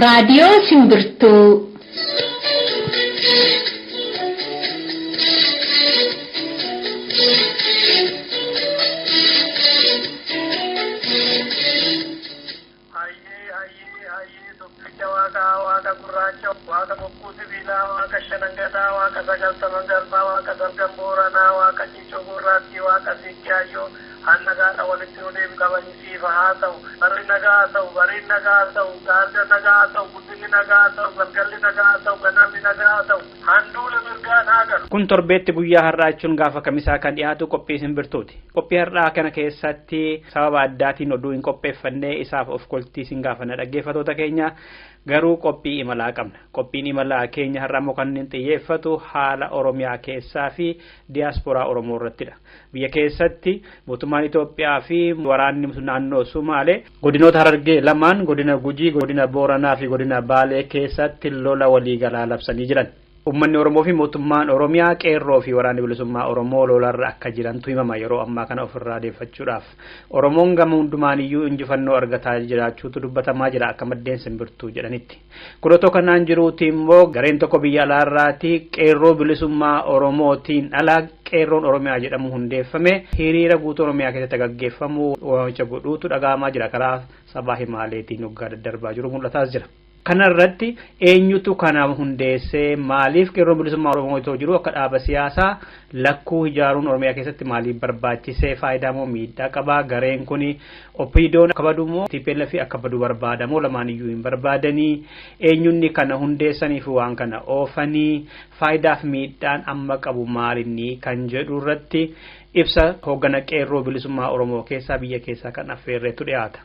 Raadiyoo Simbirtuu. Hayyee hayyee hayyee tokkicha waaqaa waaqa gurraacha waaqa bokkuu sibiilaa waaqa shanangadaa waaqa sagaltaman garbaa waaqa salgan booranaa waaqa ciicoo gurraattii waaqa siiqqaayyoo hanna gaadha walitti nu deebi qabanii siifa haa ta'u barri nagaa haa ta'u bariin nagaa haa ta'u gaarda nagaa haa ta'u guddinni nagaa haa ta'u galgalli nagaa haa ta'u ganamni nagaa haa ta'u handuula mirgaan haa galu. Kun torbeetti guyyaa har'aa jechuun gaafa kamisaa kan dhiyaatu qophii simbirtuuti. Qophii har'aa kana keessatti sababa addaatiin oduu hin qopheeffannee isaaf of koltii sin gaafanna dhaggeeffatoota keenya garuu qophii imalaa qabna. Qophiin imalaa keenya har'aa immoo kan inni xiyyeeffatu haala Oromiyaa keessaa fi diyaasporaa Oromoo irrattidha. Biyya keessatti mootummaan Itoophiyaa fi waraanni naannoo Sumaalee godinoota Harargee lamaan godina Gujii, godina Booranaa fi godina Baalee keessatti lola waliigalaa labsanii jiran. Uummanni Oromoo fi mootummaan Oromiyaa qeerroo fi waraanni bilisummaa Oromoo lolarra akka jirantu himama yeroo ammaa kana ofirraa deeffachuudhaaf. Oromoon gama hundumaaniyyuu injifannoo argataa jiraachuutu dubbatamaa jira akka maddeen simbirtuu jedhanitti. Kun otoo kanaan jiruuti immoo gareen tokko biyya alaarraati qeerroo bilisummaa Oromootiin ala qeerroon Oromiyaa jedhamu hundeeffame hiriira guutuu Oromiyaa keessatti gaggeeffamu waamicha godhuutu dhaga'amaa jira karaa sabaa himaaleetiin waggaa daddarbaa jiru mul'ataas jira. Kana irratti eenyutu kana hundeessee maaliif qeerroon bilisummaa Oromoo itoo jiru akka dhaaba siyaasaa lakkuu ijaaruun Oromiyaa keessatti maaliif barbaachisee faayidaa moo miidhaa qabaa gareen kuni OPDOn akka badu moo TPLF akka badu barbaada moo lamaan iyyuu hin barbaadanii eenyunni kana hundeessanii fi waan kana oofanii faayidaaf miidhaan amma qabu maalinni kan jedhu irratti ibsa hooggana qeerroo bilisummaa Oromoo keessaa biyya keessaa kan affeerreetu dhiyaata.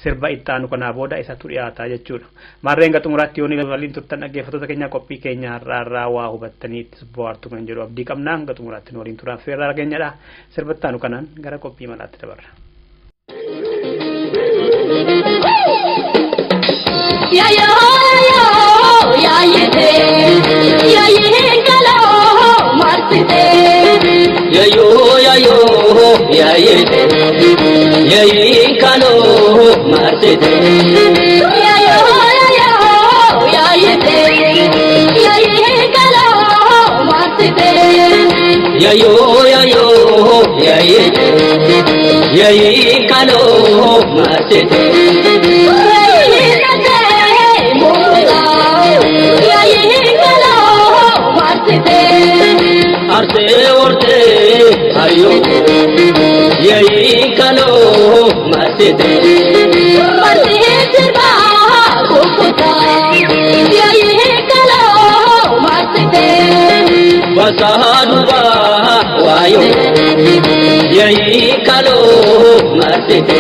Sirba ittaanu kanaa booda isatu dhiyaataa jechuudha. Maarreen ga xumuraatti yoon waliin turtan dhaggeeffattoota keenya qophii keenya har'aa irraa waa hubattanii itti bohaartu kan jedhu abdii qabna hanga xumuraatti nu waliin turan affeerraa keenyadha. Sirba ittaanu kanaan gara qophii malaatti dabarra. Ya yo yo ya ye ya ye kalo marsite Yayo yayo yaye yayi kalo marsite ya yo yo ya ye ya ye kalo marsite Yayo yayo yaye yayi kalo marsite ya ye mola ya ye kalo marsite Arse orte ayo yayi kalo marsite marsite sirba kukuta ya ye kalo marsite Basaduba wayo yayi kalo marsite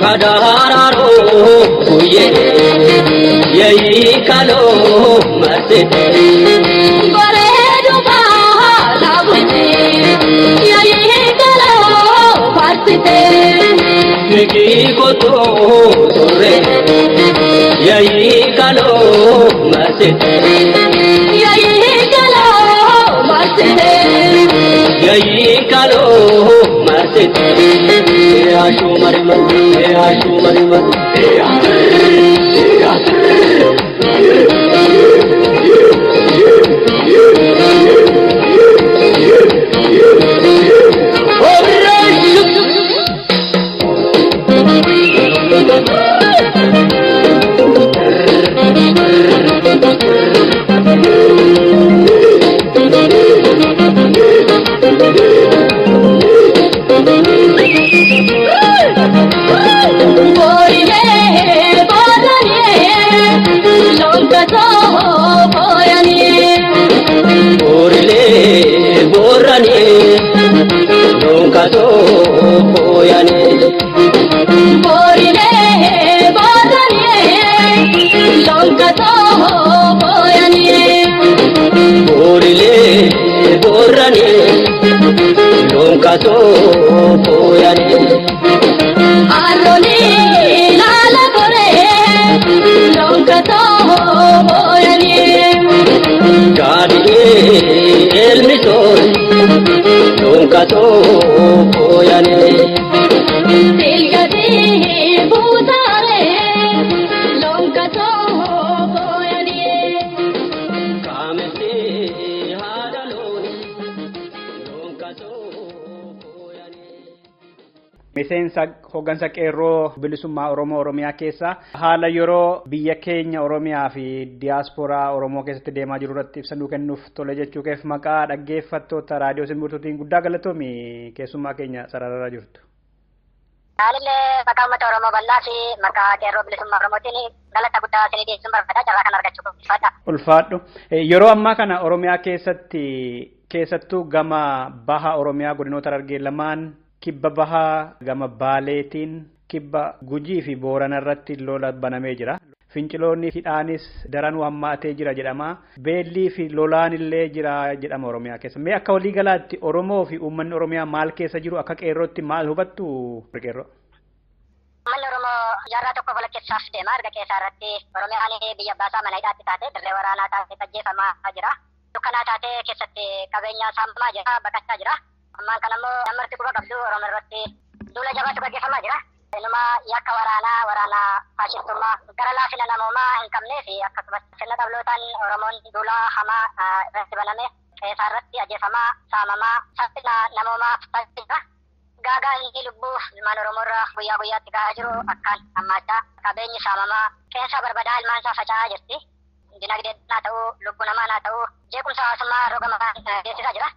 Kadararo kuye yayi kalo marsite Niki koto surre yayi kalo marsite yayi kalo marsite ashu marima ashu marima Orle borane lonkato koyane Orle borane lonkato koyane Arroni lala kore lonkato boyani Gaadhee elmi sol lonkato Miseensa hooggansa qeerroo bilisummaa Oromoo Oromiyaa keessaa haala yeroo biyya keenya Oromiyaa fi diyaasporaa Oromoo keessatti deemaa jiru irratti ibsa nuu kennuuf tole jechuu keef maqaa dhaggeeffattoota raadiyoo simbirtuutiin guddaa galatoomi keessummaa keenya sarararra jirtu. Anillee maqaa uummata Oromoo bal'aa fi maqaa qeerroo bilisummaa Oromootiin galata guddaa isinii dhiyeessuun barbaada. Carraa kana argachuu ulfaadha. Ulfaadhu. Yeroo ammaa kana Oromiyaa keessatti keessattuu gama baha Oromiyaa godinoota Harargee lamaan kibba bahaa gama Baaleetiin kibba Gujii fi Boorana irratti lola banamee jira. Finciloonni hidhaanis daranuu hammaatee jira jedhama. Beellii fi lolaan illee jira jedhama Oromiyaa keessa. Mee akka waliigalaatti Oromoo fi uummanni Oromiyaa maal keessa jiru akka qeerrootti maal hubattu qeerroo? Uummanni Oromoo jaarraa tokko walakkeessaaf deema. Erga keessaa irratti Oromiyaan biyya abbaasaa mana hidhaatti taate dirree waraanaa taate ajjeefamaa jira. Dukkanaa taatee keessatti qabeenya saamamaa jira, baqachaa jira. Ammaan kana immoo namarti quba qabdu Oromoo irratti duula jabaatu gaggeeffamaa jira. Inuma yakka waraanaa waraanaa faashistummaa gara laafina namoomaa hin qabnee fi akkasumas sirna dhablootaan Oromoon duula hamaa irratti baname qeesaa irratti ajjeefamaa saamamaa salphina namoomaa jira. Gaagaa inni lubbuu ilmaan Oromoo irra guyyaa guyyaatti gahaa jiru akkaan hammaachaa qabeenyi saamamaa qeensa barbadaa ilmaan isaa faca'aa jirti. Dinagdeen naa ta'uu lubbuu namaa naa ta'uu jeequmsa hawaasummaa roga makaan geessisaa jira.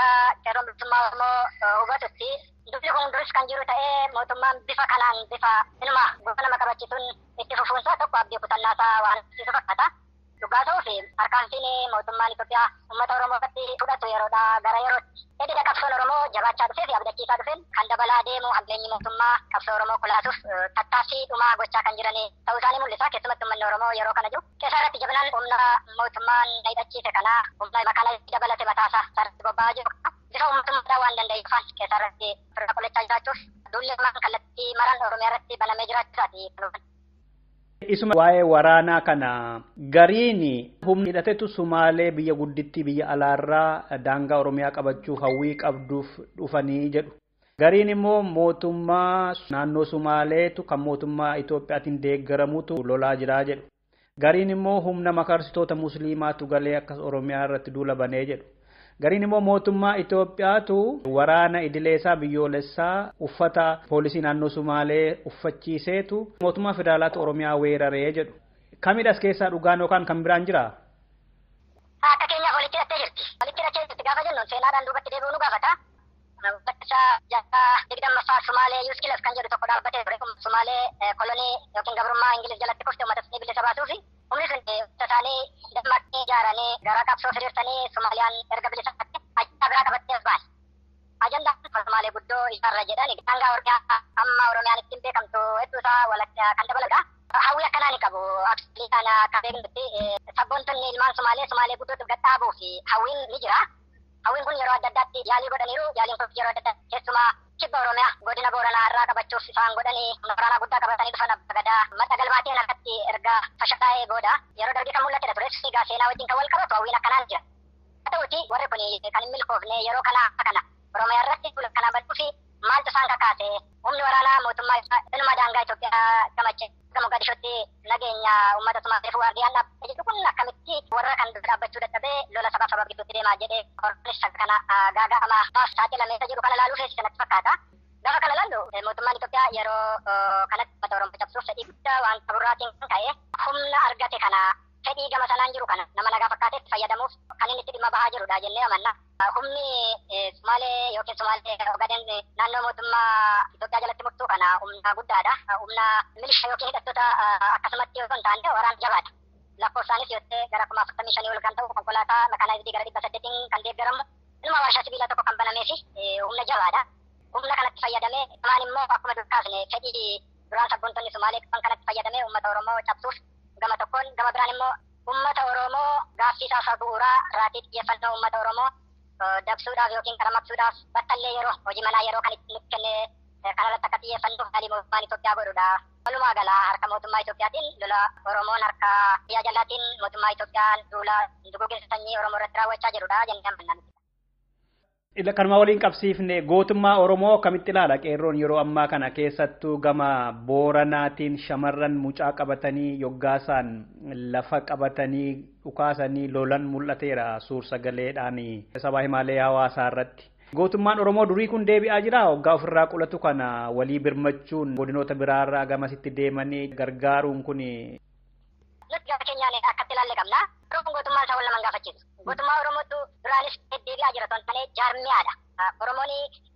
Akka qeerroon bilisummaa Oromoo hubatutti dubbi kun duris kan jiru ta'ee mootummaan bifa kanaan bifa inuma gosa nama qabachiisuun itti fufuunsaa tokko abdii kutannaasaa waan agarsiisu fakkaata. Dhugaa ta'uu fi tarkaanfiin mootummaan Itoophiyaa uummata Oromoo irratti fudhatu yeroodhaa gara yerootti. Ededa qabsoon Oromoo jabaachaa dhufee fi abdachiisaa dhufeen kan dabalaa deemu hammeenyi mootummaa qabsoo Oromoo kolaasuuf tattaaffii dhumaa gochaa kan jiran ta'uu isaanii mul'isa. Keessumattuu uummanni Oromoo yeroo kana jiru keessa irratti jabinaan humna mootummaan hidhachiise kana humna makana dabalate mataasaa irratti bobba'aa jiru. Bifa uummatummaa waan danda'eef keessa irratti firra qolachaa jiraachuuf duulli kallattii maraan Oromiyaa irratti banamee jiraachuu isaati. Isuma waa'ee waraanaa kana gariin humni hidhatetu Sumaalee biyya guddittii biyya alaarraa daangaa Oromiyaa qabachuuf hawwii qabduuf dhufanii jedhu. Gariin immoo mootummaa naannoo Sumaaleetu kan mootummaa Itoophiyaatiin deeggaramutu lolaa jira jedhu. Gariin immoo humna makarsitoota Musliimaatu galee akkas Oromiyaa irratti duula banee jedhu. Gariin immoo mootummaa Itoophiyaatu waraana idileesaa biyyoolessaa uffata poolisii naannoo Sumaalee uffachiiseetu mootummaa federaalaatu Oromiyaa weeraree jedhu. Kamidhas keessaa dhugaan yookaan kan biraan jiraa? Akka keenyaaf walitti hidhattee jirti. Walitti hidhattee jirti gaafa jennu seenaadhaan duubatti deebi'uu nu gaafata. Bakka jaarraa 20ffaa Sumaalee Yuuskilas kan jedhu tokko dhaabbatee ture. Sumaalee kolonii yookiin gabrummaa Ingiliz jalatti kufte uummata isaanii bilisa baasuufi humni sun isaanii dammaqanii ijaaranii gara qabsoo firiirsanii Sumaaliyaan erga bilisa ajandaa biraa qabattee as baase. Ajandaan Sumaalee guddoo ijaarra jedhan daangaa Oromiyaa amma Oromiyaan ittiin beekamtu hedduu isaa walakkaa kan dabaludha. Hawwii akkanaa ni qabu. Absolii kana akka beeknutti sabboontonni ilmaan Sumaalee Sumaalee guddootti gadhaabuu fi hawwiin ni jira. Hawwiin kun yeroo adda addaatti yaalii godhaniiru. Yaaliin kun yeroo adda addaatti keessumaa kibba Oromiyaa godina Booranaa irraa qabachuuf isaan godhanii waraana guddaa qabatanii dhufan Abbaa Gadaa madda galmaatiin harkatti erga fashalaa'ee booda yeroo darbii kan mul'atedha ture. Egaa seenaa wajjin kan wal qabatu hawwiin akkanaan jira. Haa ta'uti warri kun kan hin milkoofne yeroo kana kana Oromiyaa irratti duula kana baduu fi maaltu isaan kakaase humni waraanaa mootummaa inuma daangaa Itoophiyaa gamache gama Mogadishootti nageenya uummata Somaaleef waardiyaan dhaabbate jedhu kun akkamitti warra kan dhaabbachuu dadhabee lola sabaaf sabab gidduutti deemaa jedhee Oromoonis kana gaaga'amaa baaf saaxilamee isa jedhu kana laaluu feesisa natti fakkaata. Gaafa kana laallu mootummaan Itoophiyaa yeroo kanatti uummata Oromoo cabsuuf fedhii guddaa waan qaburraatiin kan ka'e humna argate kana fedhii gama sanaan jiru kana nama nagaa fakkaatetti fayyadamuuf kan inni itti dhimma bahaa jirudha jennee amanna. Humni Sumaalee yookiin Sumaalee Ogaden naannoo mootummaa Itoophiyaa jalatti murtuu kana humna guddaadha. Humna milishaa yookiin hidhattoota akkasumatti yoo hin taane waraana jabaadha. Lakkoofsaanis yoo ta'e gara 45,000 ol kan ta'u konkolaataa makaanaayizidii gara 800 kan deeggaramu inuma warshaa sibiilaa tokko kan banamee fi humna jabaadha. Humna kanatti fayyadamee kaan immoo akkuma dur kaasne fedhii duraan sabboontonni Sumaalee qaban kanatti fayyadamee uummata Oromoo cabsuuf gama tokkoon gama biraan immoo uummata Oromoo gaaffii isaa bu'uuraa raatii xiyyeeffannoo uummata Oromoo dabsuudhaaf yookiin karaa maqsuudhaaf battallee yeroo hojii manaa yeroo kan itti kenne kanarratti akka xiyyeeffannuuf yaalii mootummaan Itoophiyaa godhudha. Walumaa gala harka mootummaa Itoophiyaatiin lola Oromoon harka biyya jalaatiin mootummaa Itoophiyaan duula duguugginsa sanyii Oromoo irratti raawwachaa jirudha jennee amanna. Kanuma waliin qabsiifne gootummaa Oromoo akkamitti ilaala qeerroon yeroo ammaa kana keessattuu gama Booranaatiin shamarran mucaa qabatanii yoggaasaan lafa qabatanii dhukaasanii lolan mul'ateera suur sagaleedhaan sabaa himaalee hawaasaa irratti. Gootummaan Oromoo durii kun deebi'aa jira. Hoggaa ofirraa qolatu kana walii birmachuun godinoota biraarraa gamasitti deemanii gargaaruun kun. Nuti gaafa keenyaan akkatti ilaalle qabna. Oromoon gootummaan isaa wal nama hin gaafachiisu. Gootummaa Oromootu duraanis deddeebi'aa jira osoo hin taane jaarmiyaadha. Oromoon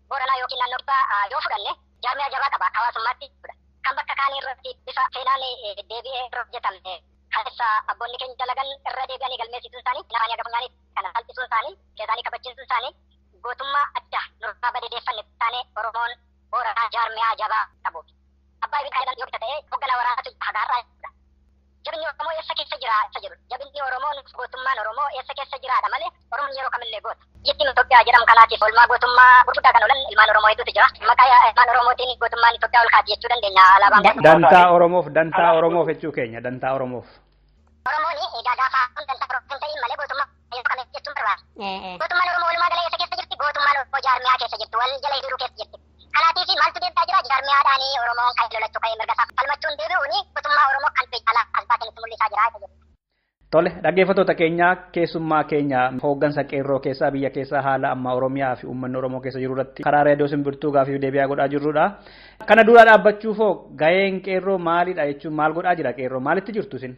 Booranaa yookiin naannoo kibbaa yoo fudhanne jaarmiyaa jabaa qaba akka hawaasummaatti jechuudha. Kan bakka kaanii irratti bifa seenaan deebi'ee irra hojjetame keessa abboonni keenya dalagan irra deebi'anii galmeessisuun isaanii naanii haga funyaanii kana salphisuun isaanii keessaanii kabachiisuun isaanii gootummaa adda nurraa badeedeeffanne taane Oromoon Booranaa jaarmiyaa jabaa qabu. Abbaa ibiddaa jedhan yoo ta'e hoogganaa waraanaatu hagaarraa jechuudha. Jabinni Oromoo eessa keessa jira isa jedhu. Jabinni Oromoo gootummaan Oromoo eessa keessa jiraadha malee Oromoon yeroo kamillee goota. Biyyattiin Itoophiyaa jedhamu kanaatiif oolmaa gootummaa gurguddaa kan oolan ilmaan Oromoo hedduutu jira. Maqaa ilmaan Oromootiin gootummaan Itoophiyaa ol kaati jechuu dandeenya alaabaan kun. Dantaa Oromoof dantaa Oromoof jechuu keenya dantaa Oromoof. Oromoon egaa gaafa dantaa Oromoo hin ta'in malee gootummaa yeroo kamillee jechuun barbaada. Gootummaan Oromoo walumaa gala eessa keessa jirti? Gootummaan Oromoo jaarmiyaa keessa jirti. Wal jala hiriiruu keessa jirti. Kanaatiif maaltu deebi'aa jira? Jaarmiyaadhaanii Oromoon kan lolachuu ka'ee mirga isaa falmachuun deebi'uun gootummaa Oromoo kan caalaa as baatee nutti mul'isaa jira isa jedhu. Tole dhaggeeffattoota keenya keessummaa keenya hooggansa qeerroo keessaa biyya keessaa haala amma Oromiyaa fi uummanni Oromoo keessa jiru irratti karaa reediyoo simbirtuu gaafii deebi'aa godhaa jirrudha. Kana dura dhaabbachuufoo gaheen qeerroo maalidha jechuun maal godhaa jira qeerroo maalitti jirtu isin?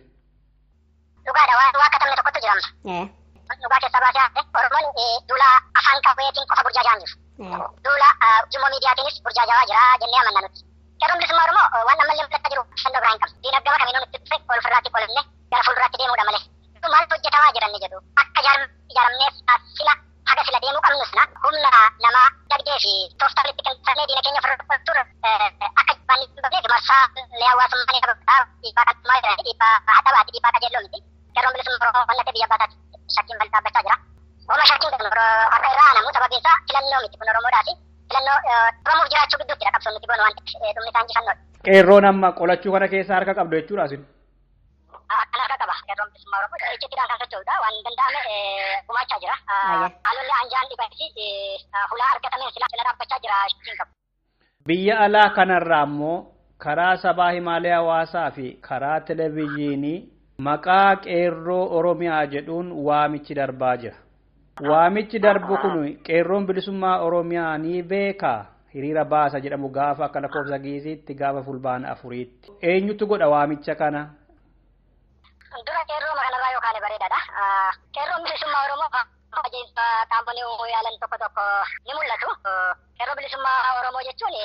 Dhugaadha waan katabne tokkotu jira amma. Dhugaa keessaa baasee hafe Oromoon duula afaan qawweetiin qofa burjaajaa hin jiru. Duula ujummoo miidiyaatiinis burjaajawaa jira jennee amanna nuti. Qeerroon bilisummaa Oromoo waan ammallee mul'achaa jiru fannoo biraa hin qabnu. Diinagdama kamiinuu nutti dhufe ol ofirraatti qolanne gara fuulduraatti deemuudha malee. Maaltu hojjetamaa jira inni jedhu akka ijaaramneef sila haga sila deemuu qabnu sana humna namaa dagdee fi tooftaa walitti qindeessannee diina keenya ofirra qolchuun akka jabaanni hin bafneef marsaa hawaasummaa ni qabata dhiibbaa kan dhumaa jira dhiibbaa hadhabaati dhiibbaa qajeelloo miti. Qeerroon bilisummaa Oromoo waan ta'eef biyya abbaa isaatti shakkiin bal dhaabbachaa jira. Homa shakkiin qabnu akka irraa aanamu sababiin isaa filannoo miti kun Oromoodhaati. Filannoo Oromoof jiraachuu gidduuttidha qabsoon nuti goonu waan ta'eef dhumni isaa injifannoodha. Qeerroon amma qolachuu kana keessa harka qabdu jechuudha isin. Kan harka qaba. Qeerroon bilisummaa Oromoo icciitiidhaan kan socho'udha. Waan danda'ame gumaachaa jira. Haalonni anjaan dhibaa fi hulaa argatameen sila cina dhaabbachaa jira shakkiin qabu. Biyya alaa kanarraa immoo karaa sabaa himaalee hawaasaa fi karaa televezyiinii maqaa qeerroo Oromiyaa jedhuun waamichi darbaa jira. Waamichi darbu kun qeerroon bilisummaa Oromiyaa ni beekaa hiriira baasa jedhamu gaafa akka lakkoofsa giisiitti gaafa fulbaana afuriitti. Eenyutu godha waamicha kana? Dura qeerroo kanarraa yoo kaane bareedaadha. Qeerroon bilisummaa Oromoo ajjeesa qaamonni yaalan tokko tokko ni mul'atu. Qeerroo bilisummaa Oromoo jechuun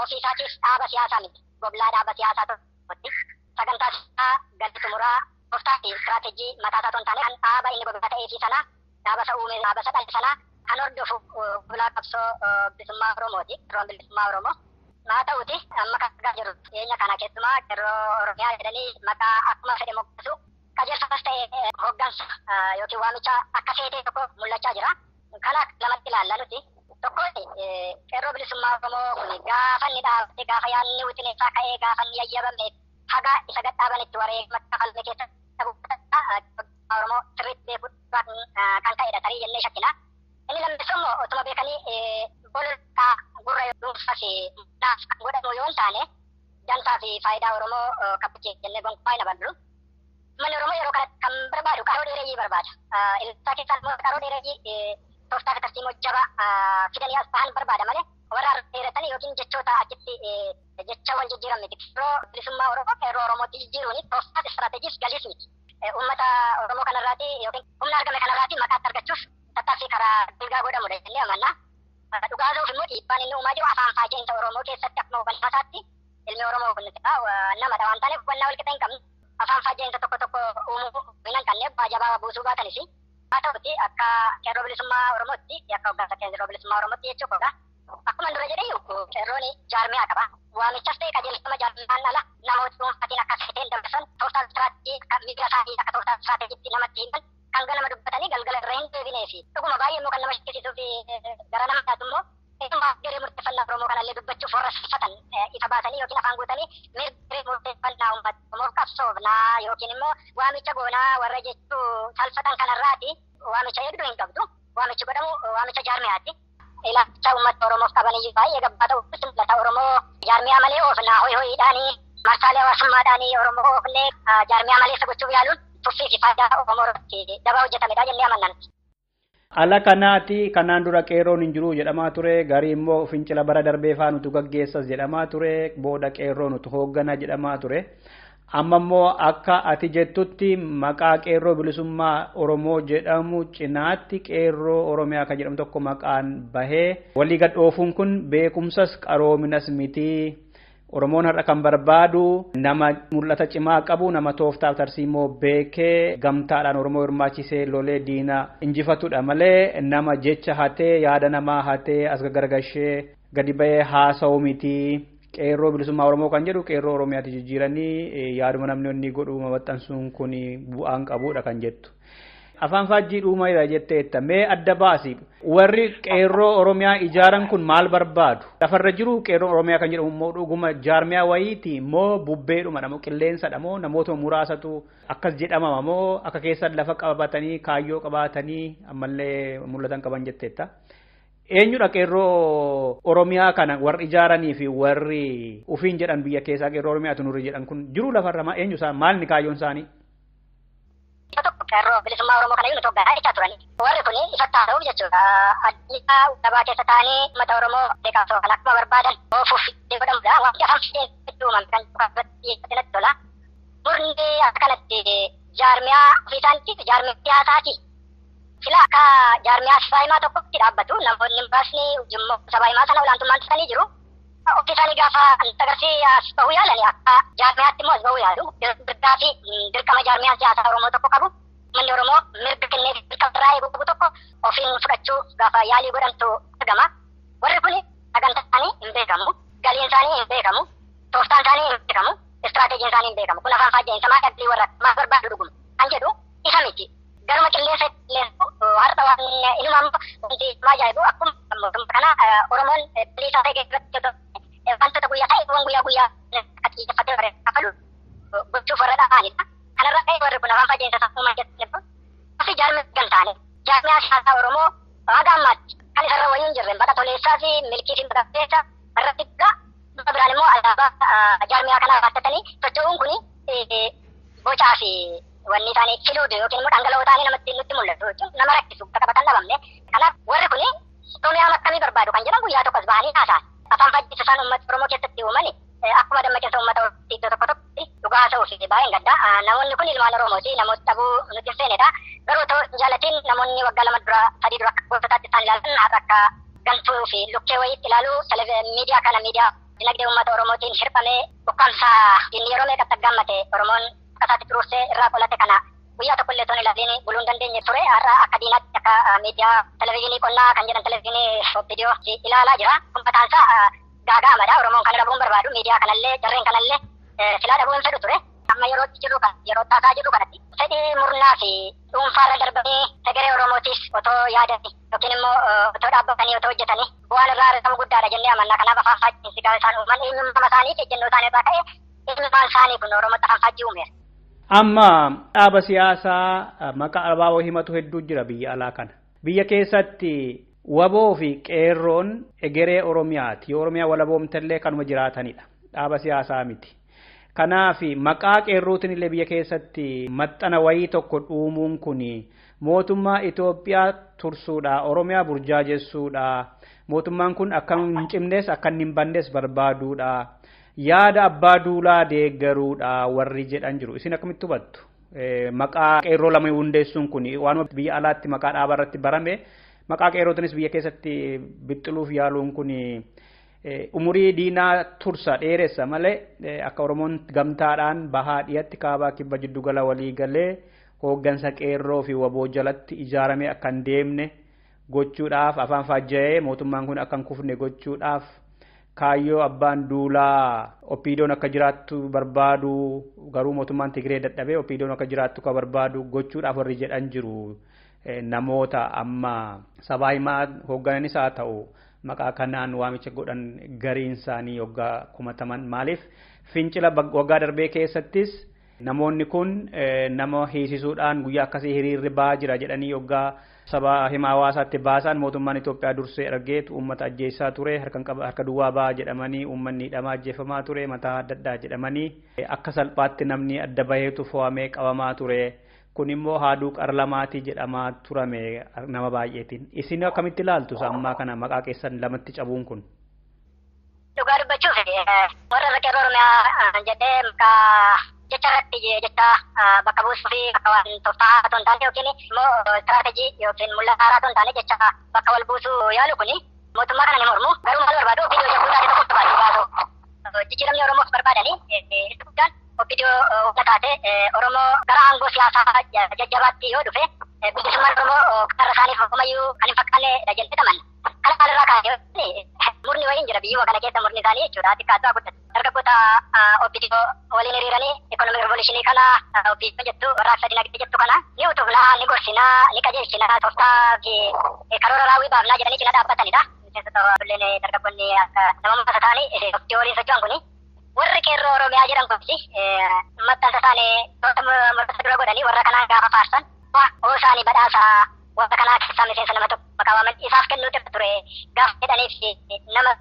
ofii isaatiif dhaaba siyaasaa miti. Goblaa dhaaba siyaasaa tokkotti. Sagantaa isaa galii xumuraa tooftaa fi istiraatejii mataa isaa osoo hin taane kan dhaaba inni goblaa ta'ee fi sana dhaaba isa uume dhaaba isa dhale sana kan hordofu goblaa qabsoo bilisummaa Oromooti. Qeerroon bilisummaa Oromoo. Haa ta'uti amma kan argaa jirru dhiyeenya kana keessumaa qeerroo Oromiyaa jedhanii maqaa akkuma fedhe moggaasu qajeelfamas ta'e hooggansa yookiin waamicha akka feetee tokko mul'achaa jira. Kana lamatti ilaalla nuti. Tokko qeerroo bilisummaa Oromoo kun gaafa inni dhaabbate gaafa yaadni wixinee isaa ka'ee gaafa inni yayyabame haga isa gadhaabanitti wareegama kafalme keessa Oromoo sirriitti beekuu kan ta'edha tarii jennee shakkina. Inni lammeessoo immoo otuma beekanii bololaa gurra dhuunfaa fi naaf kan godhamu yoo hin taane dantaa fi faayidaa Oromoo kabachiisa jennee gonkumaa hin amannu. Uummanni Oromoo yeroo kanatti kan barbaadu qaroo dheereyyii barbaada. Ilaalcha keessaa immoo qaroo dheereyyii tooftaa fi tarsiimoo jabaa fidanii as bahan barbaada malee warra dheeratanii yookiin jechoota achitti jecha wal jijjiiran miti. Qeerroo bilisummaa Oromoo qeerroo Oromootti jijjiiruun tooftaa istirateejiif galiis miti. Uummata Oromoo kanarraati yookiin humna argame kanarraati maqaatti argachuuf tattaaffii karaa dalgaa godhamudha jennee amanna. Dhugaa ta'uuf immoo dhiibbaan inni uumaa jiru afaan faajeensa Oromoo keessatti akkuma hubannaa isaatti ilmi Oromoo kun namadha waan taaneef hubannaa wal qixa hin qabnu. Afaan faajeensa tokko tokko uumuu hin hanqanne bu'aa jabaa buusuu baatanis haa ta'uti akka qeerroo bilisummaa Oromootti akka hoggansa qeerroo bilisummaa Oromootti jechuu koodha. Akkuma dura jedhee qeerroon jaarmiyaa qaba. Waamichas ta'e qajeelfama jaarmiyaan ala namoota dhuunfaatiin akka feeteen dabarsan tooftaa istiraatejii miira isaanii akka tooftaa istirateejiitti namatti himan kan ganama dubbatanii galgala irra hin deebinee fi dhuguma baay'ee immoo kan nama shakkisiisuu fi gara nama nyaatu immoo eenyummaa garee murteeffannaa Oromoo kanallee dubbachuuf warra saffatan ifa baasanii yookiin afaan guutanii mirga murteeffannaa uummata Oromoof qabsoofnaa yookiin immoo waamicha goonaa warra jechuu salfatan kanarraati waamicha eegduu hin qabdu waamichi godhamu waamicha jaarmiyaati. Ilaalcha uummata Oromoof qabanii baay'ee gabbaa ta'u mul'ata Oromoo jaarmiyaa malee oofnaa ho'i ho'iidhaanii marsaalee hawaasummaadhaanii Oromoo oofnee jaarmiyaa malee isa gochuuf yaaluun tuffii fi faayidaa Oromoo irratti dabaa hojjetamedha jennee amanna. Ala kanaati kanaan dura qeerroon hin jiru jedhamaa ture, garii immoo fincila bara darbee faa nutu gaggeessas jedhamaa ture, booda qeerroo nutu hooggana jedhamaa ture. Amma immoo akka ati jettutti maqaa qeerroo bilisummaa Oromoo jedhamu cinaatti qeerroo Oromiyaa kan jedhamu tokko maqaan bahee walii gad oofuun kun beekumsas qaroominas miti. Oromoon har'a kan barbaadu nama mul'ata cimaa qabu, nama tooftaaf tarsiimoo beekee gamtaadhaan Oromoo hirmaachisee lolee diina injifatudha malee nama jecha hatee yaada namaa hatee as gaggargashee gadi bahee haasa'u miti. Qeerroo bilisummaa Oromoo kan jedhu qeerroo Oromiyaatti jijjiiranii yaaduma namni onni godhu maxxansuun kun bu'aan qabudha kan jettu. Afaan faajjii dhuumayidha jetteetta. Mee adda baasi. Warri qeerroo Oromiyaa ijaaran kun maal barbaadu? Lafarra jiru qeerroo Oromiyaa kan jedhamu immoo dhuguma jaarmiyaa wayiiti moo bubbeedhuma moo qilleensadha moo namoota muraasatu akkas jedhamama moo akka keessan lafa qabatanii kaayyoo qabaatanii ammallee mul'atan qaban jetteetta. Eenyudha qeerroo Oromiyaa kana warri ijaaranii fi warri ufiin jedhan biyya keessaa qeerroo Oromiyaatu nurri jedhan kun jiru lafarra eenyu isaan maalni kaayyoon isaanii? Tokko qeerroo bilisummaa Oromoo kana nuti hogganaa jechaa turani. Warri kun ifatti haasa'uuf jechuudha. Addunyaa gabaa keessa taa'anii uummata Oromoo beekamsoo kan akkuma barbaadan oofuuf godhamudha. Wanti afaan fidee uumame kan irratti natti tola. Murni akka kanatti jaarmiyaa ofii isaaniitti jaarmiyaa siyaasaati. Sila akka jaarmiyaa sabaa himaa tokkotti dhaabbatu namoonni muraasni ujummoo sabaa himaa sana olaantummaan tisanii jiru. Ofii isaanii gaafa agarsiis as bahuu yaalani akka jaarmiyaatti immoo as bahuu yaalu. Mirgaa fi dirqama jaarmiyaan siyaasaa Oromoo tokko qabu. Manni Oromoo mirga kennee dirqama irraa eeguu qabu tokko ofiin fudhachuu gaafa yaalii godhantu argama. Warri kun sagantaan isaanii hin beekamu, galiin isaanii hin beekamu, tooftaan isaanii hin beekamu, istiraateejiin isaanii hin beekamu. Kun afaan faajja'insa maal dhabbii warra maal barbaadu dhuguma kan jedhu isa miti. Garuma qilleensa qilleensu har'a waan inuma ammoo wanti nama ajaa'ibu akkuma mootummaa kana Oromoon bilisaa ta'e keessatti wantoota guyyaa ta'e guyyaa guyyaa akka xiyyeeffatee warra kafalu gochuuf warra dha'anidha. Kanarra ka'e warri kun afaan faajja'insa isaa uuman jechuudha. Ofi jaarmiyaa gamtaane jaarmiyaa siyaasaa Oromoo haga ammaatti kan isarra wayii hin jirre maqaa toleessaa fi milkii fi maqaa toleessaa irratti dhugaa bakka biraan immoo alaabaa jaarmiyaa kanaa baattatanii socho'uun kuni bocaa fi wanni isaanii filuudu yookiin immoo dhangala'oo ta'anii namatti nutti mul'atu jechuun nama rakkisu bakka bakka hin dhabamne. Kanaaf warri kuni Oromiyaa akkamii barbaadu kan jedhan guyyaa tokkos bahanii haasa'an. Afaan faajjii isaan uummata Oromoo keessatti uumani akkuma dammaqinsa uummata Oromootti iddoo tokko tokkotti dhugaa haasa'uu fi baay'een gadda. Namoonni kun ilmaan Oromooti namoota dhabuu nutti hin seenedha. Garuu otoo hin jaalatiin namoonni waggaa 2 dura 3 dura akka goototaatti isaan ilaalan har'a akka gantuu fi lukkee wayiitti ilaalu miidiyaa kana miidiyaa dinagdee uummata Oromootiin hirphamee ukkaamsaa inni yeroo meeqatti aggaamate Oromoon akka isaatti xuruursee irraa qolate kana guyyaa tokko illee otoo hin ilaaliin buluu hin dandeenye ture. Har'a akka diinaatti akka miidiyaa televezyiinii qonnaa kan jedhan televezyiinii viidiyoo ilaalaa jira. Kun mataan isaa gaaga'amadha. Oromoon kana dhabuu hin barbaadu. Miidiyaa kanallee jarreen kanallee silaa dhabuu hin fedhu ture. Amma yerootti jirru kan yeroo taasaa jirru kanatti fedhii murnaa fi dhuunfaarra darbanii sagalee Oromootiif otoo yaadanii yookiin immoo otoo dhaabbatanii otoo hojjetanii bu'aan irraa argamu guddaadha jennee amanna. Kanaaf afaan faajjiinsi gaafa isaan uuman eenyummaa isaanii fi ejjennoo isaanii irraa ka'e eenyummaan isaanii kun Oromootti afaan faajjii uumeera. Amma dhaaba siyaasaa maqaa abaaboo himatu hedduu jira biyya alaa kana. Biyya keessatti waboo fi qeerroon egeree Oromiyaati. Yoo Oromiyaa walaboomtellee kanuma jiraatanidha. Dhaaba siyaasaa miti. Kanaaf maqaa qeerrootiin illee biyya keessatti maxxana wayii tokko dhuumuun kun mootummaa Itoophiyaa tursuudha, Oromiyaa burjaajessuudha. Mootummaan kun akka hin cimnes akka hin bannes barbaaduudha. Yaada abbaa duulaa deeggaruudha warri jedhan jiru. Isin akkamitti hubattu? Maqaa qeerroo lama hundeessuun kun waanuma biyya alaatti maqaa dhaabaa irratti barame maqaa qeerrootiinis biyya keessatti bixxiluuf yaaluun kun umurii diinaa tursa dheeressa malee akka Oromoon gamtaadhaan bahaa dhiyatti kaabaa kibba jiddugala walii galee hooggansa qeerroo fi waboo jalatti ijaaramee akka hin deemne gochuudhaaf afaan faajja'ee mootummaan kun akka hin kufne gochuudhaaf kaayyoo abbaan duulaa Opiidoon akka jiraattu barbaadu garuu mootummaan Tigree dadhabee Opiidoon akka jiraattu ka barbaadu gochuudhaaf warri jedhan jiru. Namoota amma sabaa himaa hooggananis haa ta'u maqaa kanaan waamicha godhan gariin isaanii waggaa kumataman maaliif fincila waggaa darbee keessattis namoonni kun nama hiisisuudhaan guyyaa akkasii hiriirri ba'aa jira jedhanii waggaa sabaa himaa hawaasaatti baasan mootummaan Itoophiyaa dursee argeetu uummata ajjeessaa ture harka duwwaa ba'aa jedhamanii uummanni hidhamaa ajjeefamaa ture mataa adda addaa jedhamanii akka salphaatti namni adda baheetu fo'amee qabamaa ture. Kun immoo haaduu qarlamaati jedhamaa turame nama baay'eetiin. Isin akkamitti ilaaltu ammaa kana maqaa keessan lamatti cabuun kun? Dhugaa dubbachuuf warra qeerroo Oromiyaa jedhee maqaa jecha irratti jecha bakka buusuu fi bakka waan tooftaa otoo hin taane yookiin immoo istiraatejii yookiin mul'ata haaraa otoo hin taane jecha bakka wal buusuu yaalu kuni mootummaa kana ni mormu. Garuu maal barbaadu? OPDO jabduu taate tokko barbaadu baasuu. Jijjiiramni Oromoof barbaadanii inni guddaan OPDO humna taate Oromoo gara aangoo siyaasaa jajjabaatti yoo dhufe bilisummaan Oromoo karra isaaniif homayyuu kan hin fakkaanne jedhee amanna. Kana maalirraa kaasee murni wayiin jira biyyuma kana keessa murni isaanii jechuudha xiqqaatu guddatu. Dargaggoota OPDO waliin hiriiranii ikonomii revolutionii kana OPDO jettu warraaqsa dinagdee jettu kana ni utubnaa, ni gorsinaa, ni qajeelchinaa, tooftaa fi karoora raawwii baafnaa jedhanii cina dhaabbatanidha. Miseensota tulleen dargaggoonni akka nama muraasa ta'anii OPDO waliin socho'an kuni warri qeerroo Oromiyaa jedhan kunis maxxansa isaanii toota muraasa dura godhanii warra kanaa gaafa faarsan hoo isaanii badhaasa warra kanaa keessaa miseensa nama tokko maqaa waaman isaaf kennuutu ture gaafa jedhaniif nama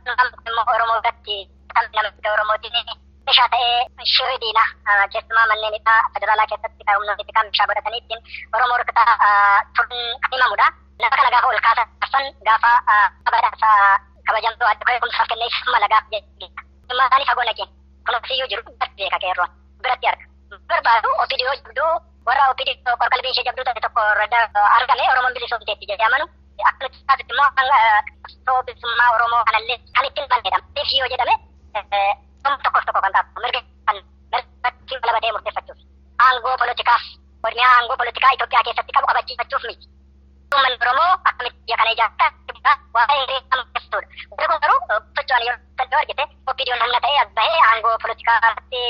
immoo Oromoo irratti nama Oromootiin meeshaa ta'ee shirri diinaa keessumaa manneen hidhaa federaalaa keessatti kan humnoonni xiqqaan meeshaa godhatanii ittiin Oromoo rukutaa turan kan himamudha. Nama kana gaafa ol kaasan gaafa badhaasa kabajamtuu adda eegumsaaf kennee mala gaafa jedhu. Dhimma isaanii fagoo naqeen kunuunsiyyuu jiru biratti beeka qeerroon biratti arga. Barbaadu OPDO jabduu warra OPDO qorqalbii ishee jabduu ta'e tokko argame Oromoon bilisoomteetti jedhee amanu. Akka nuti taasisu immoo qabsoo bilisummaa Oromoo kanallee kan ittiin bannedha. Maaliif yoo jedhame tokkoof tokko kan qabu mirga kan mirga walabatee murteeffachuuf aangoo poolitikaaf Oromiyaa aangoo poolitikaa Itoophiyaa keessatti qabu qabachiifachuuf miti. Uummanni Oromoo akkamitti biyya kana ijaarraa waa'ee hiree murteessuudha. Warri kun garuu socho'an yeroo yoo argite OPDOn humna ta'ee as bahee aangoo poolitikaa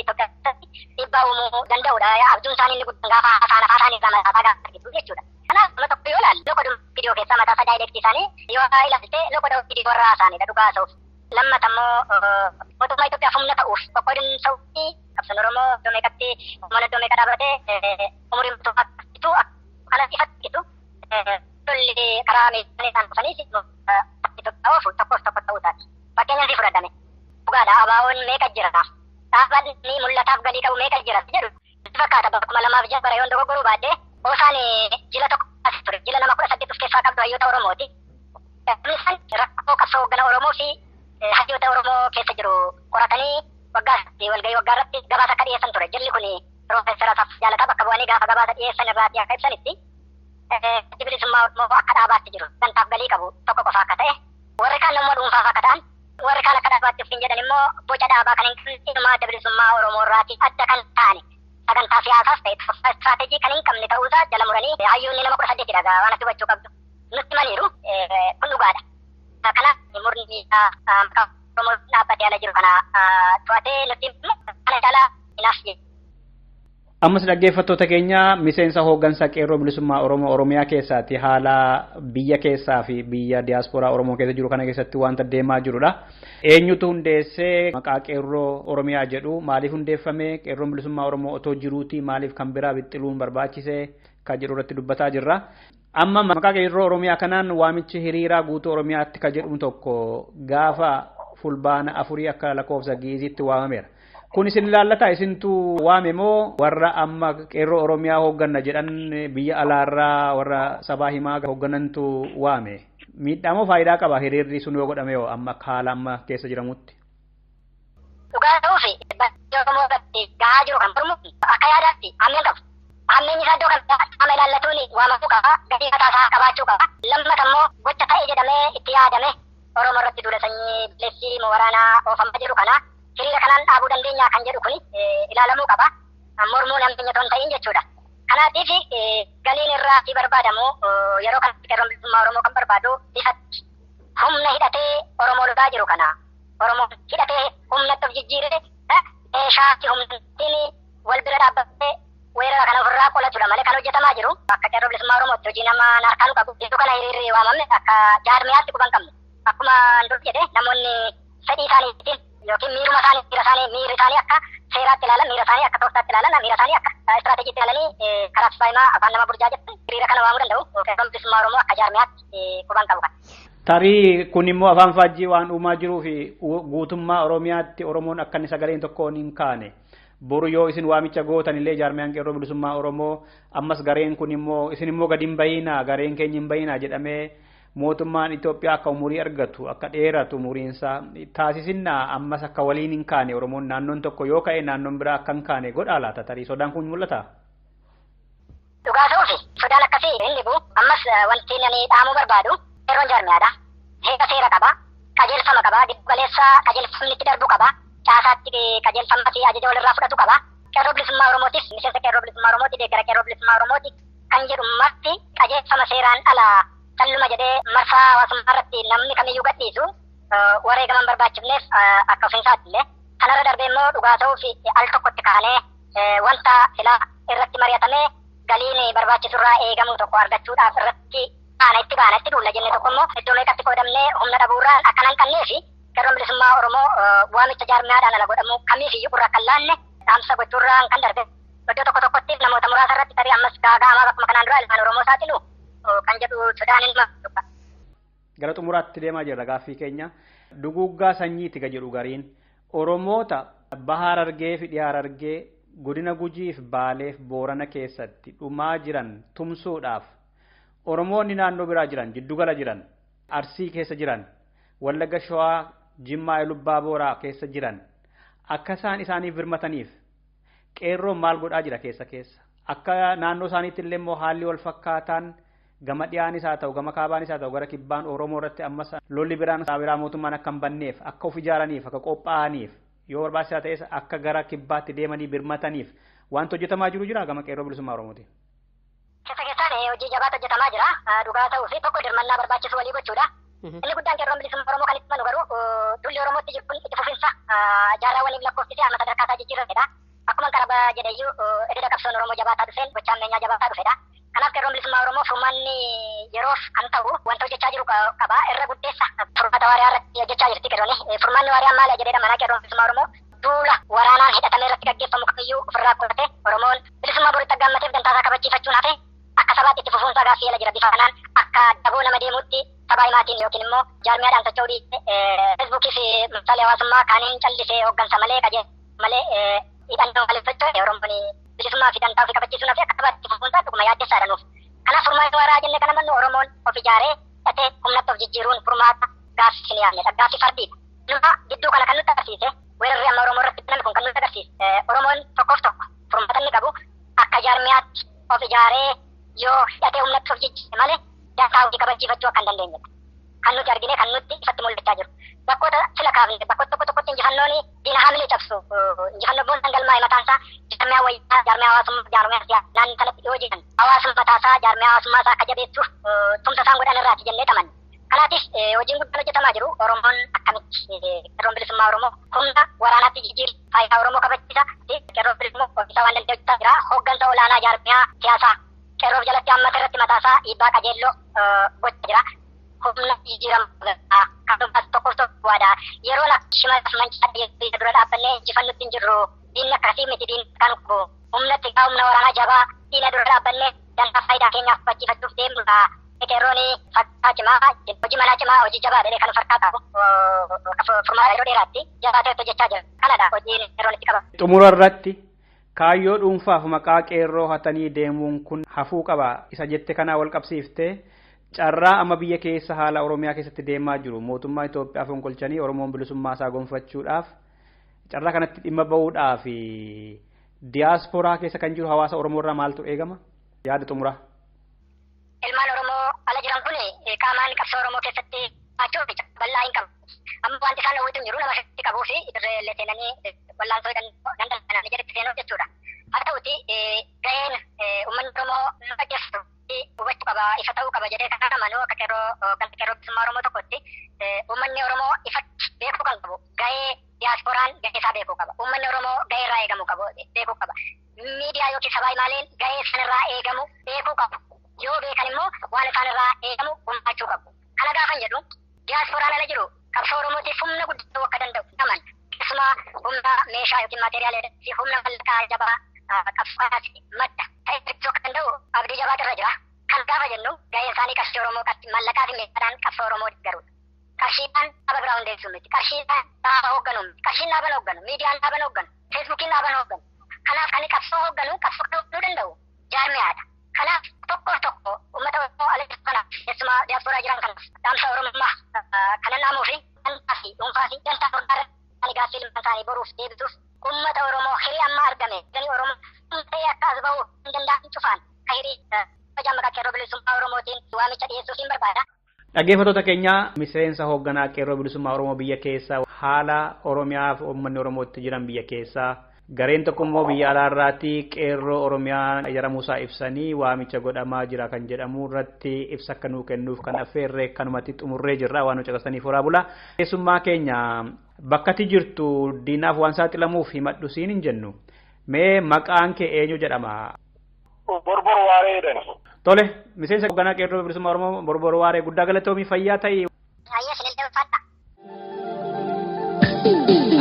Itoophiyaa keessatti dhiibbaa uumuu danda'udha. Abjuun isaanii inni guddaan gaafa haasaan afaan isaanii irraa mataa gaafa argitu jechuudha. Kanaaf nama tokko yoo ilaalle loqoda OPDO keessaa mataa isaa daayileektii isaanii yoo ilaalte loqoda OPDO warra haasaanidha dhugaa haasa'uuf. Lammata immoo mootummaa Itoophiyaaf humna ta'uuf qoqqoodinsa qabsoon Oromoo iddoo meeqatti uummanni iddoo meeqa dhaabatee umurii mootummaa akkasitu kana ifatti argitu lolli karaa meeshaalee isaan dhufaniis Itoophiyaa oofu tokkoof tokko ta'uu isaati. Fakkeenyaaf fudhadhame dhugaadha ABO'n meeqa jira dhaabbanni mul'ataaf galii qabu meeqa jira jedhu fakkaata bara 2006 bara yoon dogoggoruu baadhee Oosaan jila tokko as ture jila nama 18 of keessaa qabdu hayyoota Oromooti. Namni isaan rakkoo qabsoo hoogganaa Oromoo fi hayyoota Oromoo keessa jiru qoratanii waggaa walgahii waggaa irratti gabaasa akka dhiyeessan ture. Jilli kun Piroofeesar Asaffaa Jaalataa bakka bu'anii gaafa gabaasa dhiyeessan irraatii akka ibsanitti bilisummaa Oromoo akka dhaabaatti jiru gantaaf galii qabu tokko qofa akka ta'e warri kaan immoo dhuunfaaf akka ta'an warri kaan akka dhaabaatti ofiin jedhan immoo boca dhaabaa kan hin qabne dhimma adda bilisummaa Oromoo irraatii adda kan ta'ani sagantaa siyaasaas ta'e istiraatejii kan hin qabne ta'uusaa jala muranii hayyoonni nama 18 dha waan ati hubachuu qabdu nutti himaniiru kun dhugaadha. Kanaaf murni maqaa Oromoo dhaabbatee ala jiru kana to'atee nutti kana caalaa hinaaf jedhu. Ammas dhaggeeffattoota keenya miseensa hooggansa qeerroo bilisummaa Oromoo Oromiyaa keessaati haala biyya keessaa fi biyya diyaasporaa Oromoo keessa jiru kana keessatti wanta deemaa jirudha. Eenyutu hundeessee maqaa qeerroo Oromiyaa jedhu maaliif hundeeffame qeerroon bilisummaa Oromoo otoo jiruuti maaliif kan biraa bixxiluun barbaachise kan jedhu irratti dubbataa jirra. Amma maqaa qeerroo Oromiyaa kanaan waamichi hiriiraa guutuu Oromiyaatti kan jedhamu tokko gaafa fulbaana 4 akka lakkoofsa Giiziitti waamameera. Kun isin ilaallata isintu waame moo warra amma qeerroo Oromiyaa hoogganna jedhan biyya alaarraa warra sabaa himaa hoogganantu waame? Miidhaa moo faayidaa qaba hiriirri sun yoo godhame yoo amma akka haala amma keessa jiramutti? Dhugaa ta'uuf bakki Oromoo irratti gahaa jiru kan mormu akka yaadaatti hammeen qabu. Hammeenyi isaa iddoo kan qaama ilaallatuun waamamuu qaba, gatii mataa isaa qabaachuu qaba. Lammata immoo gocha ta'e jedhamee itti yaadame Oromoo irratti duula sanyii bilessii waraanaa oofamaa jiru kana hiriira kanaan dhaabuu dandeenya kan jedhu kun ilaalamuu qaba. Mormuun hammeenya otoo hin ta'in jechuudha. Kanaatiif galiin irraa si barbaadamu yeroo kanatti qeerroon bilisummaa Oromoo kan barbaadu ifatti humna hidhatee Oromoo lolaa jiru kana Oromoo hidhatee humnatti of jijjiiree meeshaa fi humnattiin wal bira dhaabbatee weerara kana ofirraa qolatudha malee kan hojjetamaa jiru akka qeerroo bilisummaa Oromootti hojii nama harkaan qabu. Iddoo kana hiriirri waamamne akka jaarmiyaatti quban qabnu. Akkuma dur jedhe namoonni fedhii isaaniitiin yookiin miiruma isaanii miira isaanii miirri isaanii akka seeraatti ilaalan miira isaanii akka tooftaatti ilaalan miira isaanii akka istirateejiitti ilaalanii karaa faayimaa afaan nama burjaa jettu hiriira kana waamuu danda'u. Qeerroon bilisummaa Oromoo akka jaarmiyaatti quban qabu kana. Tarii kun immoo afaan faajjii waan uumaa jiruu fi guutummaa Oromiyaatti Oromoon akka inni sagaleen tokkoon hin kaane. Boru yoo isin waamicha gootan illee jaarmiyaan qeerroo bilisummaa Oromoo ammas gareen kun immoo isin immoo gadi hin bayinaa gareen keenya hin bayinaa jedhamee mootummaan Itoophiyaa akka umurii argatu akka dheeratu umuriinsaa taasisinnaa ammas akka waliin hin kaane Oromoon naannoon tokko yoo ka'e naannoon biraa akka hin kaane godhaa laata tarii sodaan kun mul'ata. Dhugaa ta'uufi sodaan akkasii hin dhibu ammas wanti ani dhaamuu barbaadu qeerroon jaarmiyaadha. Heera seera qaba, qajeelfama qaba, giddu galeessa qajeelfamni itti darbu qaba, caasaatti qajeelfama fi ajaja walirraa fudhatu qaba. Qeerroo bilisummaa Oromootis miseensa qeerroo bilisummaa Oromooti deeggara qeerroo bilisummaa Oromooti kan jedhu marti qajeelfama seeraan ala calluma jedhee marsaa hawaasummaa irratti namni kamiyyuu gadhiisu wareegama hin barbaachifneef akka ofeensaatti illee. Kanarra darbee immoo dhugaa ta'uuf al tokkotti kaanee wanta silaa irratti mari'atamee galiin barbaachisurraa eegamu tokko argachuudhaaf irratti baana itti baana itti duulla jenne tokko immoo iddoo meeqatti qoodamnee humna dhabuurraan akka hin qabnee fi qeerroon bilisummaa Oromoo waamicha jaarmiyaadhaan ala godhamu kamiifiyyuu gurra akka hin laanne dhaamsa gochuurraan kan darbe iddoo tokko tokkotti namoota muraasa irratti tarii ammas gaaga'amaa bakkuma kanaan dura ilmaan Oromoo saaxilu kan jedhu sodaan ilma. Gara xumuraatti deemaa jirra gaaffii keenya. Duguuggaa sanyiiti ka jedhu gariin Oromoota baha Harargee fi dhiha Harargee godina Gujii fi Baalee fi Boorana keessatti dhumaa jiran tumsuudhaaf Oromoonni naannoo biraa jiran jiddugala jiran Arsii keessa jiran Wallagga Shawaa Jimmaa Ilubbaa Booraa keessa jiran akka isaan isaaniif birmataniif qeerroon maal godhaa jira keessa keessa akka naannoo isaaniitti illee immoo haalli wal fakkaataan gama dhiyaanis haa ta'u gama kaabaanis haa ta'u gara kibbaan Oromoo irratti ammas lolli biraan biraa mootummaan akka hin banneef akka of ijaaraniif akka qophaa'aniif yoo barbaachisaa ta'es akka gara kibbaatti deemanii birmataniif wanti hojjetamaa jiru jira gama qeerroo bilisummaa Oromooti. Keessa keessaan hojii jabaatu hojjetamaa jira. Dhugaa ta'uu fi tokko dirmannaa barbaachisu walii gochuudha. Inni guddaan qeerroon bilisummaa Oromoo kan itti manu garuu dulli Oromootti jiru kun itti fufinsa jaarraawwaniif lakkoofsisee amma sadarkaa isaa jijjiirratedha. Akkuma qaraba jedheyyuu ededa qabsoon Oromoo jabaataa dhufeen gochaan meenyaa jabaataa dhufedha. Kanaaf qeerroon bilisummaa Oromoo furmaanni yeroof kan ta'u wanta hojjechaa jiru qaba. Irra guddeessa furmaata waariyaa irratti hojjechaa jirti qeerrooni. Furmaanni waariyaa maali jedheedha manaa qeerroon bilisummaa Oromoo duula waraanaan hidhatame irratti gaggeeffamu kamiyyuu ofirraa qolatee Oromoon bilisummaa boritti aggaammateef dantaa isaa kabachiifachuun hafe akka sabaatti itti fufuunsaa gaaffii jala jira. Bifa kanaan akka daboo nama deemuutti sabaa himaatiin yookiin immoo jaarmiyaadhaan socho'uu dhiisee feesbuukii fi marsaalee hawaasummaa kaaniin callisee hooggansa malee qajeelcha malee hidhannoo malee socho'e Oromoon bilisummaa fi dantaa ofii kabachiisuun hafe akka sabaatti itti fufuunsaa dhuguma yaaddessaadha nuuf. Kanaaf furmaata waaraa jennee kan amannu Oromoon of ijaaree hidhatee humnatti of jijjiiruun furmaata gaaffii hin yaadnedha. Gaaffii fardiidha. Numa gidduu kana kan nutti agarsiise weerarri amma Oromoo irratti baname kun kan nutti agarsiise Oromoon tokkoof tokko furmaata inni qabu akka jaarmiyaatti of ijaaree yoo hidhatee humnatti of jijjiire malee dantaa ofii kabachiifachuu akka hin dandeenyedha. Kan nuti argine kan nutti ifatti mul'achaa jiru. Bakkoota sila kaafne bakkoota tokko tokkotti injifannoon diina haamilee cabsu injifannoo boonsan galmaa'e mataan isaa jaarmiyaa wayyaa jaarmiyaa hawaasummaa jaarmiyaa siyaasaa naannoo sanatti dhiyoo jiran hawaasummaa mataa isaa jaarmiyaa hawaasummaa isaa akka jabeessuuf tumsa isaan godhan irraati jennee tamanne. Kanaafis hojiin guddaan hojjetamaa jiru Oromoon akkamitti qeerroon bilisummaa Oromoo humna waraanaatti jijjiiru faayidaa Oromoo kabachiisa qeerroon bilisummaa ofiisaa waan danda'e hojjetaa jira hooggansa olaanaa jaarmiyaa siyaasaa qeerroof jalatti hammata irratti mataasaa dhiibbaa qajeelloo gochaa jira. Humna jijjiirama kan dhuunfaas tokkoof tokko waada yeroo shimas mancaa dura dhaabbannee injifannutti hin jirru diinni akkasii miti diinni kan qabu humna xiqqaa humna waraanaa jabaa diina dura dhaabbannee dantaa faayidaa keenyaaf kabachiifachuuf deemnudha. Qeerroon fakkaa cimaa hojii manaa cimaa hojii jabaa jedhee kan of harkaa qabu furmaata yeroo dheeraatti jabaa ta'e hojjechaa jira. Kanadha hojiin qeerroon itti qaba. Xumura irratti kaayyoo dhuunfaaf maqaa qeerroo hatanii deemuun kun hafuu qaba isa jette kanaa wal qabsiiftee carraa amma biyya keessa haala Oromiyaa keessatti deemaa jiru mootummaa Itoophiyaa fonqolchanii Oromoon bilisummaa isaa gonfachuudhaaf carraa kanatti dhimma bahuudhaaf diyaasporaa keessa kan jiru hawaasa Oromoo irraa maaltu eegama? Yaada xumuraa. Ilmaan Oromoo ala jiran kun qaamaan qabsoo Oromoo keessatti achoo bal'aa hin qabu. Amma wanti isaan hawwitu hin jiru nama shakki qabuu fi dirree seenanii wallaansoo danda'anii jedhetti seenuu jechuudha. Haa ta'uti gaheen uummanni Oromoo nu dhaggeeffatu hubachuu qaba ifa ta'uu qaba jedhee kan amanu akka qeerroo ganda qeerroo bilisummaa Oromoo tokkotti uummanni Oromoo ifatti beekuu kan qabu gahee diyaaspooraan gahee isaa beekuu qaba. Uummanni Oromoo gahee irraa eegamu qabu beekuu qaba. Miidiyaa yookiin sabaa himaaleen gahee isaan irraa eegamu beekuu qabu. Yoo beekan immoo waan isaan irraa eegamu gumaachuu qabu. Kana gaafan jedhu diyaaspooraan ala jiru qabsoo Oromootiif humna guddaa akka danda'u aman. Keessumaa humna meeshaa yookiin maateriyaalee fi humna mallaqaa jabaa qabsoo madda ta'e akka danda'u abdii jabaatu irra jira. Kan gaafa jennu gaheen isaanii qarshii Oromoo mallaqaa fi meeshaadhaan qabsoo Oromoo deeggaruudha. Qarshiidhaan dhaaba biraa hundeessuu miti. Qarshiidhaan dhaaba hoogganu miti. Qarshiin dhaaban hoogganu. Miidiyaan dhaaban hoogganu. Feesbuukiin dhaaban hoogganu. Ta'ee amma argame gani Oromoo ta'ee akka as ba'u hin danda'an cufaan kahirii kabajaa maqaa qeerroo bilisummaa Oromootiin waamicha dhiyeessuuf hin barbaada. Dhaggeeffattoota keenya, miseensa hoogganaa qeerroo bilisummaa Oromoo biyya keessaa, haala Oromiyaa fi uummanni Oromootti jiran biyya keessaa, gareen tokko immoo biyya alaarraatti qeerroo Oromiyaa ijaramuusaa ibsanii waamicha godhamaa jira kan jedhamu irratti ibsa akka nuu kennuuf kan affeerre kanumatti xumurree jirra. Waan nu caqasaniif horaa bula. Keessummaa keenya, bakkatti jirtu diinaaf waan saaxilamuuf himadhu siin hin jennu. Mee maqaan kee eenyu jedhama? Borbor Waaree jedhani. Tole, miseensa hoogganaa qeerroo bilisummaa Oromoo Borbor Waaree, guddaa galatoomii, fayyaa ta'i. Hayyee, isinillee ulfaadha.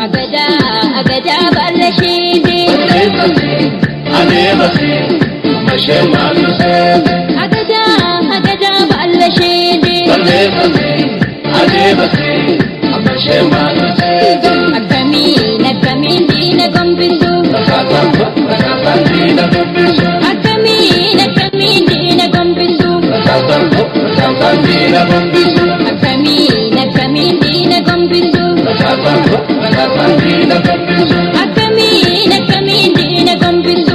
Agadaa agadaa bal'ashiiti. Agadaa agadaa bal'ashiiti. Akkamiin akkamiin diina gombisu. Akkamiin akkamiin diina gombisu. Akkamiin akkamiin diina gombisu. Akkamiin akkamiin diina gombisu.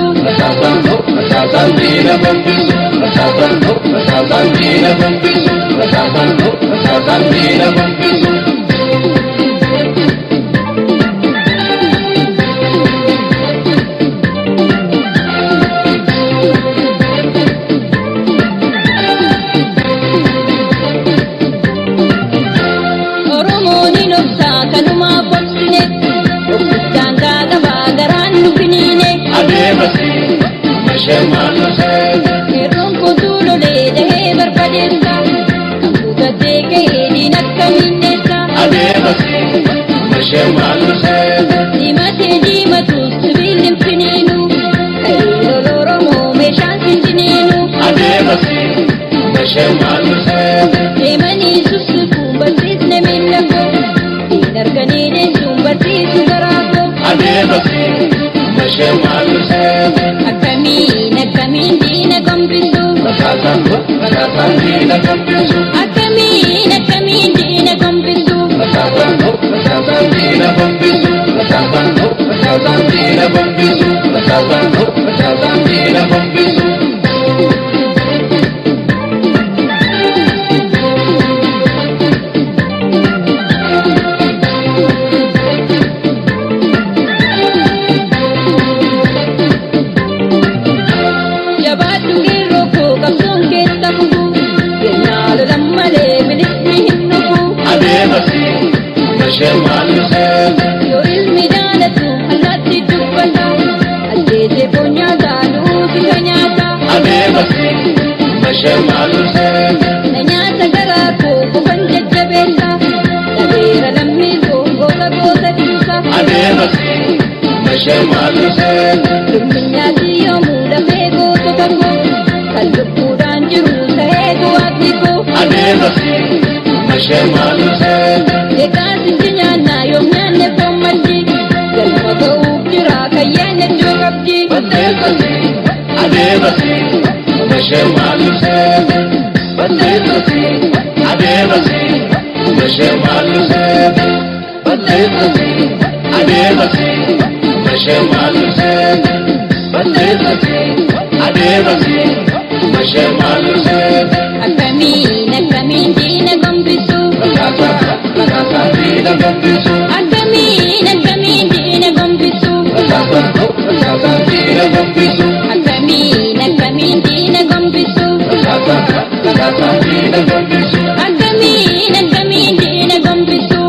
Oromoon hin obsaa kanumaaf obsine. Obsichaan gaagabaa garaan nu finiine. Qeerroon kootuu lolee dahee barbadeessa. Kan kutattee gahee diin akkamiin dheessa. Diimatee diimatuus sibiilli hin finiinu. Ka'ee lola Oromoo meeshaan sinjiniinu. Deemanii sussukuun barsiisne miila koo. Hin arganii deessuun barsiisu garaa koo. Akkamiin akkamiin diina gombisu. Akkamiin akkamiin diina gombisu. Jabaadhu qeerroo koo, qabsoon keessa fufu. Yennaa lolan malee bilisni hin dhufu. Yoo ilmi jaalatu allaatti dubbata. Ajjeesee foon nyaata, duutu isa nyaata. Na nyaata garaa koo qofan jajjabeessa. Dhabeera lammii koo goota goota dhiisa. Durminyaati yoomuu lafee gootota koo. Kan lubbuudhaan jiru ta'eetu waaqni koo. Egaa sinti nyaannaa yoom nyaanne foon maddi. Galma ga'uuf jira kan yaadne iddoo qabdi. Akkamiin akkamiin diina gombisu. Akkamiin akkamiin diina gombisu. Akkamiin akkamiin diina gombisu. Akkamiin akkamiin diina gombisu.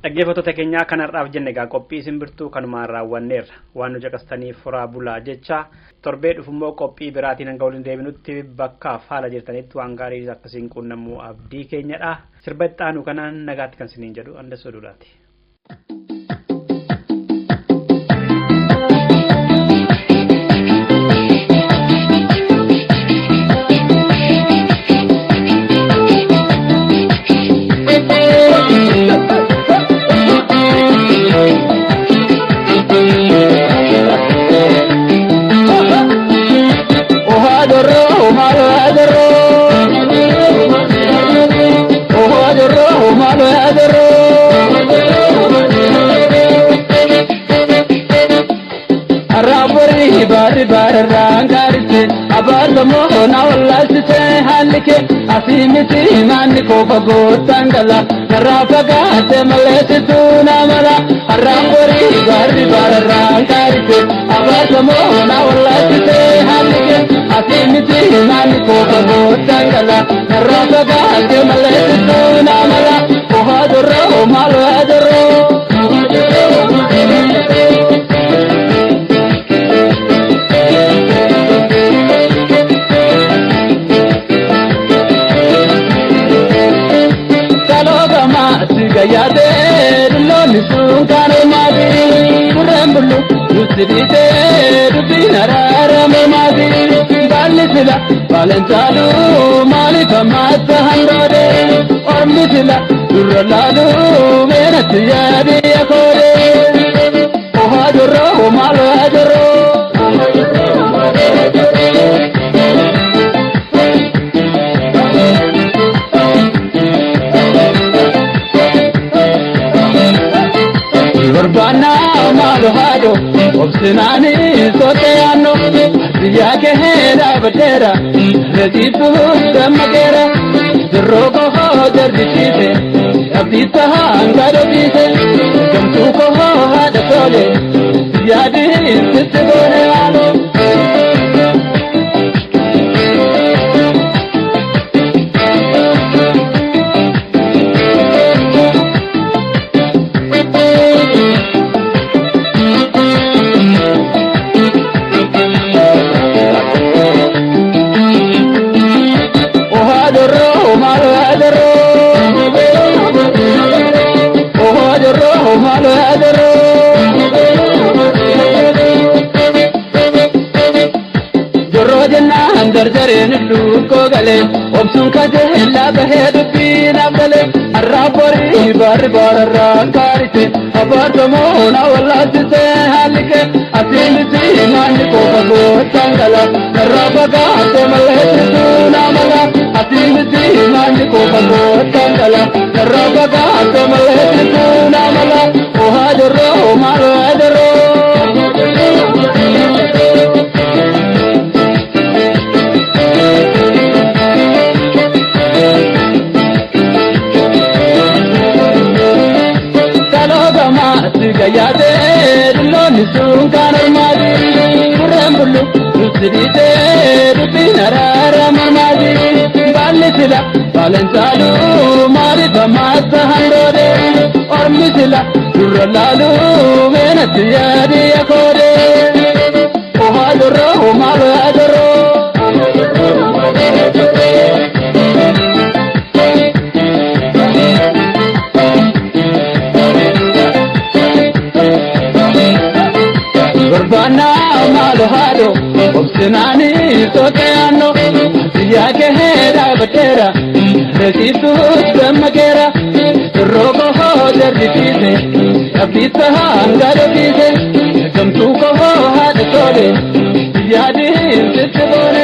Dhaggeeffattoota keenyaa, kanarraaf jenne egaa qophii simbirtuu kanumaan raawwanneerra. Waan nu caqastaniif horaa bulaa jecha, torbee dhufummoo qophii biraatiin hanga waliin deebinutti bakkaaf haala jirtanitti waan gaarii akkasiin quunnamuu abdii keenyadha. Sirba itti aanu kanaan nagaatti kan isiniin jedhu Andassoo Duulaati. Bararraan gaaritte abaarsa na wallaalchise haalli kee asii miti maanni koo fagootaan gala narraa fagaate malee situu na mala har'aan borii gaarri bararraan gaaritte abaarsa na wallaalchise haalli kee asii miti maanni koo fagootaan gala narraa fagaate malee situu na mala ohaa jorroo maaloo haa jorroo. Gayyaate dulloonni sun kan maati burreen bullu nutti dhiite dubbiin araarame maati baalli sila baaleen caalu maaliif ammaatti handoode ormi sila durra laalu meenatti yaadi akoode ohaa jorroo maaloo haa jorroo. Barbaanna maalo haadho obsinaani soote yaanno biyyaa kee dhaabateera reetiitu dammakeera jirroo kohoo jardisiise abdiisa hanga dhofiise gamtuu kohoo haadha toole yaadii sitti goone waano. Dardareen lukkoo galee obsuun kajeellaa bahee dubbiin abdalee har'aa borii barri bararraan kaarite abaarsamoo na wallaalchise haalli kee asii miti maanni koo fagootaan gala narraa fagaate malee situu na mala asii miti maanni koo fagootaan gala narraa fagaate malee situu na mala ohaa jorroo maaloo haa jorroo. Gayyaate dulloonni sun kan ormaati burreen bullu nutti dhiite dubbiin araara mormaati baalli sila baaleen caalu maaliif ammaatti handoode ormi sila durra laalu meenatti yaadi akoode ohaa jorroo maaloo haa jorroo. Barbaanna maalo haadho obsinaani soote yaanno biyyaa kee dhaabateera reetiitu dammakeera sirroo kohoo jardisiise abdiisa hanga dhofiise gamtuu kohoo haadha toole yaadiin sitti boone.